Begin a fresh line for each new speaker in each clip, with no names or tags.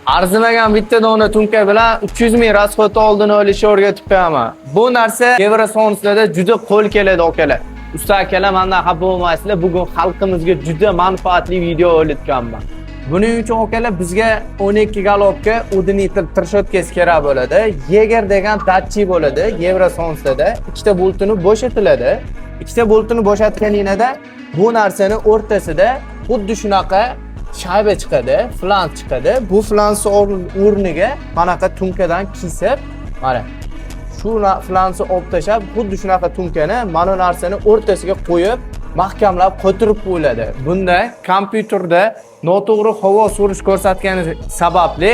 Arzimagan bitta dona tumka bilan 300 ming расход oldini olishni o'rgatib qo'yaman. Bu narsa Yevrosonslarda juda qo'l keladi, akalar. Usta akalar, mendan xafa bo'lmaysizlar. Bugun xalqimizga juda manfaatli video o'rgatganman. Buning uchun, akalar, bizga 12 головка удлинитель трещотка si kerak bo'ladi. Yeger degan datchik bo'ladi Yevrosonsda. Ikkita boltini bo'shatiladi. Ikkita boltini bo'shatganingda bu narsani o'rtasida xuddi shunaqa shayba chiqadi, flans chiqadi. Bu flansni o'rniga manaqa tumkadan kesib, mana shu flansni olib tashlab, xuddi shunaqa tumkani mana narsani o'rtasiga qo'yib, mahkamlab qotirib qo'yiladi. Bunda kompyuterda noto'g'ri havo surish ko'rsatgani sababli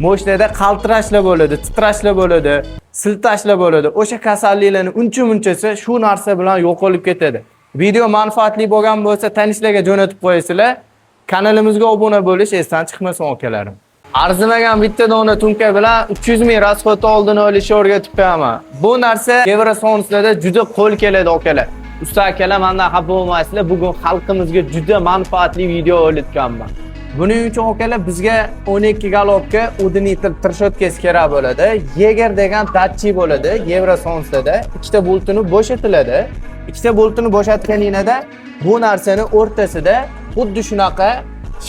moshinada qaltirashlar bo'ladi, titrashlar bo'ladi, siltashlar bo'ladi. O'sha kasalliklarni uncha munchasi shu narsa bilan yo'qolib ketadi. Video manfaatli bo'lgan bo'lsa, tanishlarga jo'natib qo'yasizlar. Kanalimizga obuna bo'lish esdan chiqmasin, akalarim. Arzimagan bitta dona tumka bilan 300 ming расход oldini olishni o'rgatib qo'yaman. Bu narsa Yevrosonslarda juda qo'l keladi, akalar. Usta akalar, mendan xafa bo'lmaysizlar. Bugun xalqimizga juda manfaatli video o'rgatganman. Buning uchun, akalar, bizga 12 головка удлинитель трещотка si kerak bo'ladi. Yeger degan datchik bo'ladi Yevrosonsda. Ikkita boltini bo'shatiladi. Ikkita boltini bo'shatganingda bu narsani o'rtasida xuddi shunaqa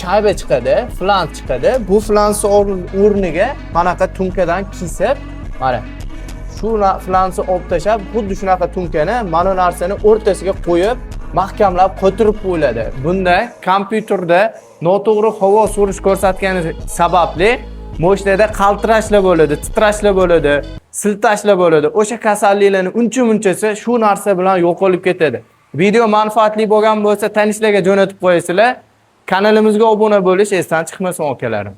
shayba chiqadi, flans chiqadi. Bu flansni o'rniga manaqa tumkadan kesib, mana shu flansni olib tashlab, xuddi shunaqa tumkani mana narsani o'rtasiga qo'yib, mahkamlab qotirib qo'yiladi. Bunda kompyuterda noto'g'ri havo surish ko'rsatgani sababli moshinada qaltirashlar bo'ladi, titrashlar bo'ladi, siltashlar bo'ladi. O'sha kasalliklarni uncha munchasi shu narsa bilan yo'qolib ketadi. Video manfaatli bo'lgan bo'lsa, tanishlarga jo'natib qo'yasizlar. Kanalimizga obuna bo'lish esdan chiqmasin, akalarim.